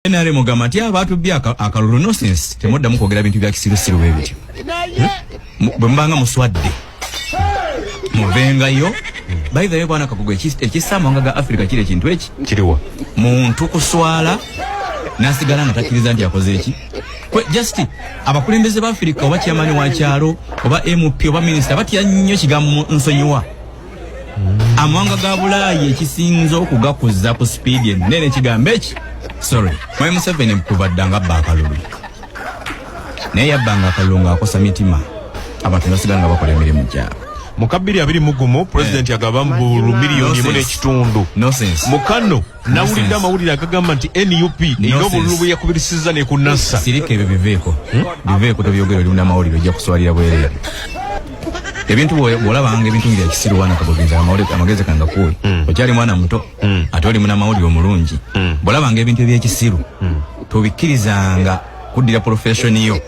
NRM ogamba nti abaatubbye akalulu. Nonsense, temuddamu kwogera bintu bya kisirusiru bwe bityo. Bwe mubanga muswadde, muvengayo. By the way, bwana Kagogo, ekissa amawanga ga Africa kiri ekintu eki Kiriwa? Muntu kuswala nasigala nga takkiriza nti akoze eki. Just abakulembeze ba Africa, oba chairman wa kyalo, oba MP, oba minisita, batya nnyo kigambo "nsonyiwa". Amawanga ga Bulaayi ekisinza okugakuza ku sipiidi ennene ekigambo eki, "sorry". Mwami Museveni kuva dda nga abba akalulu, naye yabbanga akalulu ng'akosa mitima, abantu ne basigala nga bakola emirimu gyabwe. Mu 2021 pulezidenti agaba mu bululu 1.5 million. Nonsense. Mu kano nawulidde amawulire agagamba nti NUP erina Nonsense. obululu bwe yakubirisiza ne ku Nassa. Sirika, ebyo biveeko, biveeko, tobyogera. Oli munamawulire, ojja kuswalira bwereere. Ebintu bw'olabanga ebintu nga ekisiru, wana Kagogenza, amagezi kangakuwe, okyali mwana muto ate oli munamawulire omulungi. Bw'olabanga ebintu ebyekisiru, tobikkirizanga kuddira profession yo,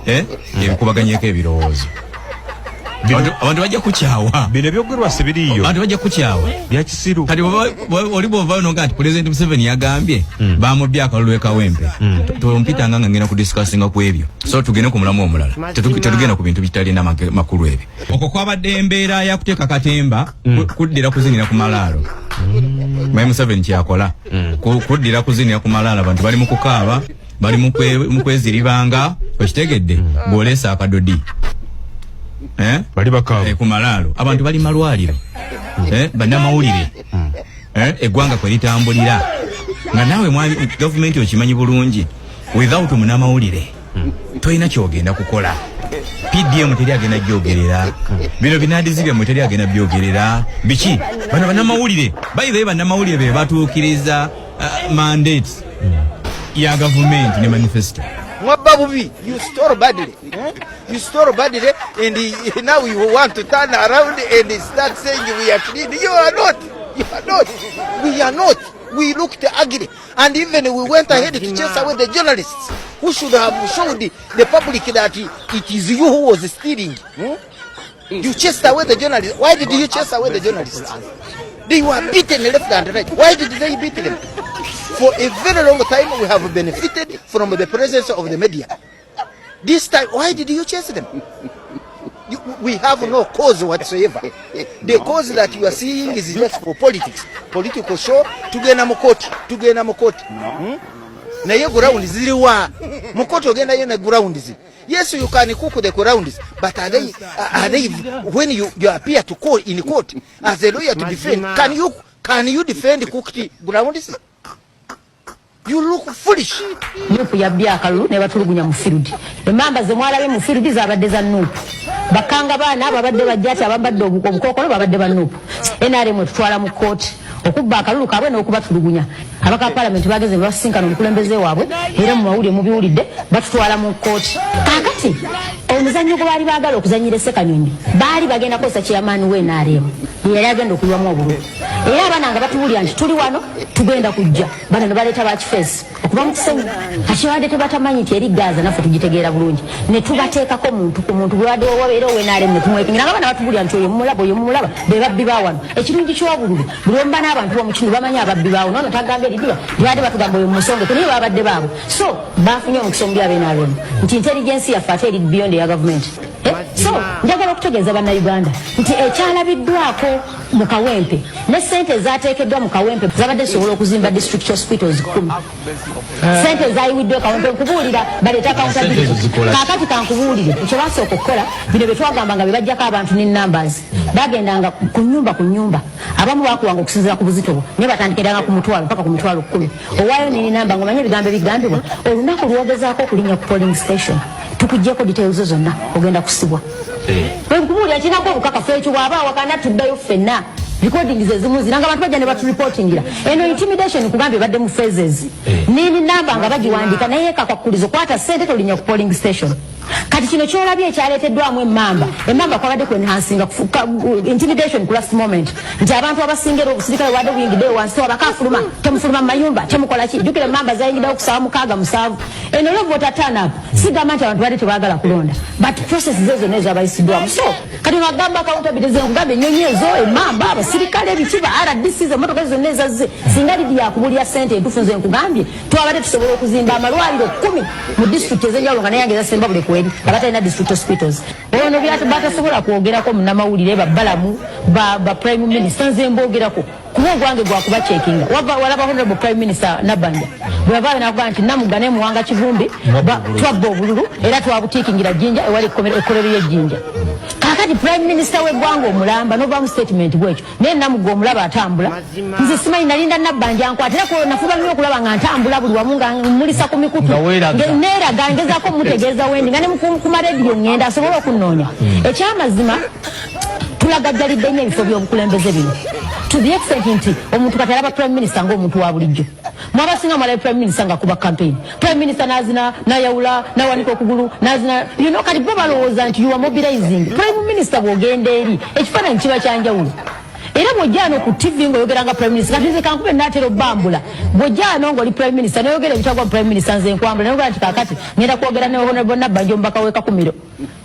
eh? Ebikubaganyeko ebirowoozo. Abantu bajja kukyawa. Bino ebyogerwa sibiriiyo. Abantu bajja kukyawa. Byakisiru. Kati oli bw'ovaayo noga nti Pulezidenti Museveni yagambye bamubbye akalulu e Kawempe, tompitanga nga ngenda kudiscussinga ku ebyo. So tugende ku mulamu omulala. Tetugenda ku bintu bitalina makulu ebyo. Okwo kwabadde embeera ya kuteeka katemba, kuddira kuzinira ku malaalo. Mwami Museveni kyakola kuddira kuzinira ku malaalo. Abantu bali mu kukaaba, bali mu kweziribanga. Okitegedde? Bw'oleesa akadodi, eh? Bali bakaaba. Eh, ku malaalo abantu bali malwaliro, eh, bannamawulire, eh, eggwanga kwe litambulira nga naawe mwami gavumenti okimanyi bulungi, without munamawulire tolina kyogenda kukola. PDM teri agenda gyogerera. Bino binadizi byammwe teri agenda byogerera. Biki bano bannamawulire? By the way, bannamawulire be batuukiriza mandate ya gavumenti ne manifesto. Mwabba bubi. You stole badly, eh? You stole badly and now you want to turn around and start saying we are clean. You are not, you are not, we are not. We looked ugly and even we went ahead to chase away the journalists who should have showed the public that it is you who was stealing, You chased away the journalists. Why did you chase away the journalists? They were beaten left and right. Why did they beat them? For a very long time we have benefited from the presence of the media. This time, why did you chase them? We have no cause whatsoever. The cause that you are seeing is just for politics, political show. Tugenda mu kooti, tugenda mu kooti, Naye ground ziriwa mu kooti? Ogendayo ne grounds? Yes, you can cook the grounds, but are they when you appear to call in court as a lawyer to defend, can you defend cooked grounds? You look foolish. NUP yabbye akalulu ne batulugunya mu field. Emamba ze mwalabye mu field zabadde za NUP. Bakanga baana ababadde bajja ati abambadde obukookolo babadde ba NUP. NRM etutwala mu kooti okubba akalulu kaabwe n'okubatulugunya. Abaka palamenti bageze ne basisinkana omukulembeze waabwe, era mu mawulire mubiwulidde, batutwala mu kooti. Kaakati omuzannyo gwe baali baagala okuzannyira Ssekanyonyi, baali bagenda kukozesa chairman we NRM yeyali agenda okuyiwamu obululu. Era abaana nga batuwulira nti tuli wano, tugenda kujja, bano ne baleeta bakifeesi okuva mu Kisenyi. Kati babadde tebatamanyi nti eri Gaza, naffe tugitegeera bulungi, ne tubateekako muntu ku muntu. Bwebadde wabeera owe NRM ne tumwekingira nga abaana batuwulira nti oyo mumulaba, oyo mumulaba, be babbi ba wano. Ekirungi ky'obululu, buli omuba n'abantu b'omukitundu bamanyi ababbi baawo. Nono tagambye Lidiya, tibadde batugamba oyo mumusongeko, naye babadde baabwe. So bafunye omukisa omubi aba NRM nti intelligence yaffe ate eri beyond eya gavumenti. Eh, so njagala okutegeeza Bannayuganda nti ekyalabiddwako mu Kawempe ne sente ezateekeddwa mu Kawempe zabadde zisobola okuzimba district hospitals 10. Sente ezayiwiddwa e Kawempe, nkubuulira, baleeta accountability. Zikola ki? Kaakati kankubuulire ekyo basooka okukola. Bino bye twagamba nga bye bajjako abantu ne numbers, bagendanga ku nyumba ku nyumba. Abamu bakuwanga okusinziira ku buzito bwo, naye batandikiranga ku 500 paka ku 100,000. Owaayo NIN number ng'omanye ebigambo ebigambibwa. Olunaku lwogezaako okulinnya ku polling station, tukugyeko details zonna, ogenda kusibwa. Nkubuulira, kirako obukakafu. Ekyo bw'aba awakana, tuddayo ffenna. Recordings ezimu ziranga abantu bajja ne batureportingira. Eno intimidation kugambye badde mu phases. NIN number nga bagiwandiika, naye kakwakulizo kwata sente, tolinnya ku polling station. Kati kino kyolabye ekyaleeteddwamu emmamba, emmamba kwabadde ku enhancinga intimidation ku last moment, nti abantu abasinga era obusirikale bwadde buyingiddeyo wansi, abakafuluma, temufuluma mu mayumba, temukola ki. Jjukira emmamba zayingiddewo ku ssaawa 6, 7. Eno low voter turn up, sigamba nti abantu badde tebaagala kulonda, but process ze zonna ezabayisiddwamu. So kati nagamba accountability, ze nkugamba, ennyonyi ezo, emmamba, abasirikale, biki, ba RDC, emmotoka ezo zonna ezazze, singa lidi yakubulya sente entuufu, nze nkugambye twabadde tusobola okuzimba amalwaliro 10 mu disitulikiti ez'enjawulo, nga nayange ezasembabule kweri abatalina district hospitals. Ono batasobola kwogerako munnamawulire, babalamu ba prime minister, nze mboogerako kuba ogwange gwakuba checkinga. Walaba honorable prime minister Nabanja bwe yavaayo nakugaa nti Namugga ne Muwanga Kivumbi twabba obululu era twabutiikingira Jjinja ewali ekkolero y'ejjinja. Kakati prime minister w'eggwanga omulamba novaamu statement bwekyo, naye Namugga omulaba atambula. Nze simanyi, nalinda Nabbanja nkwata, era nafuba nnyo okulaba nga ntambula buli wamu nga mulisa ku mikutu, neeraga, ngezaako mutegeeza wendi, nga ne ku marediyo ŋŋenda asobole okunnoonya. Ekyamazima, tulagajjalidde nnyo ebifo by'obukulembeze bino to the extent nti omuntu kati alaba prime minister ng'omuntu wa bulijjo. Mwabasinga mwalabe prime minister nga kuba campaign, prime minister nazina, nayawula, nawanika okugulu, nazina, kati bo balowooza nti you are mobilizing. Prime minister bw'ogenda eri ekifaananyi kiba kyanjawulo, era bw'ojja ku TV ng'oyogera nga prime minister, kati nze kankube naatera obbambula, bw'ojja ng'oli prime minister noyogera ebitagwa mu prime minister, nze nkwambula nayogera nti kakati ngenda kwogera ne honorable Nabbanja omubaka w'e Kakumiro,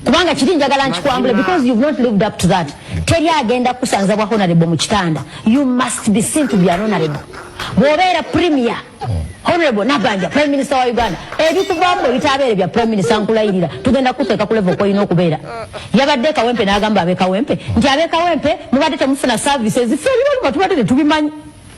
kubanga kiri njagala nkikwambule because you've not lived up to that. Teri agenda kusanza bwa honorable mu kitanda. You must be seen to be an honorable. Bw'obeera premier, honorable Nabanja, prime minister wa Uganda, ebikuvaamu bwe bitabeere bya prime minister, nkulayirira tugenda kuteeka ku level kwolina okubeera. Yabadde e Kawempe n'agamba ab'e Kawempe nti ab'e Kawempe mubadde temufuna services, ffe ebibaluma tubadde tetubimanyi,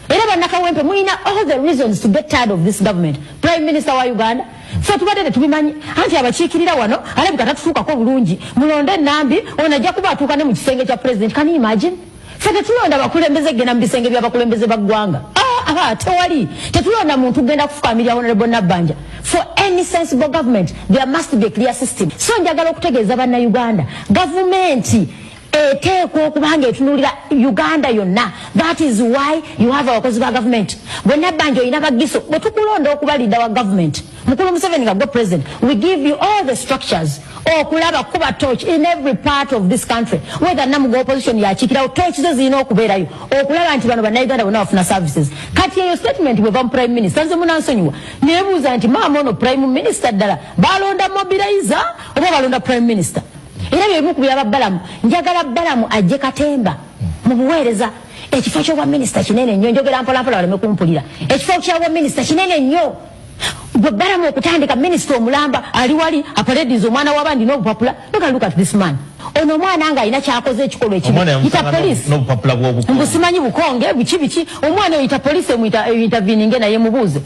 era bannakawempe mulina all the reasons to get tired of this government. Prime minister wa Uganda, ffe tubadde tetubimanyi, anti abakiikirira wano alabika tatutuukako bulungi, mulonde enambi ono ajja kuba atuuka ne mu kisenge kya president. Can you imagine? Ffe tetulonda bakulembeze genda mu bisenge by'abakulembeze ba ggwanga. Ah, tewali, tetulonda muntu genda kufukamirya. Honorable Nabbanja, for any sensible government there must be a clear system. So njagala okutegeeza bannayuganda, gavumenti eteekwa okuba nga etunuulira Uganda yonna. That is why you have abakozi ba gavumenti. Bwe Nabbanja olina bagiso, bwe tukulonda okuba leader wa government, mukulu Museveni nga gwe president, we give you all the structures okulaba kuba torch in every part of this country, whether Namuga opposition yakiikirawo, torch zo zirina okubeerayo okulaba nti bano bannayuganda bonna bafuna services. Kati eyo statement bweva mu prime minister, nze munansonyiwa, nebuuza nti maama ono prime minister ddala balonda mobilizer oba balonda prime minister? Era byebimu ku byaba Balamu. Njagala Balamu ajje katemba mu buweereza. Ekifo ky'obwa minisita kinene nnyo, njogera mpolampola baleme kumpulira. Ekifo ky'obwa minisita kinene nnyo. Gwe Balamu okutandika minisita omulamba ali wali aparediza omwana w'abandi n'obupapula. Look at this man, ono omwana nga alina kyakoze ekikolwa ekibi, yita police. N'obupapula bw'obukonge. Mbu simanyi bukonge biki biki. Omwana oyita police, emuyita interveninge naye mubuuze.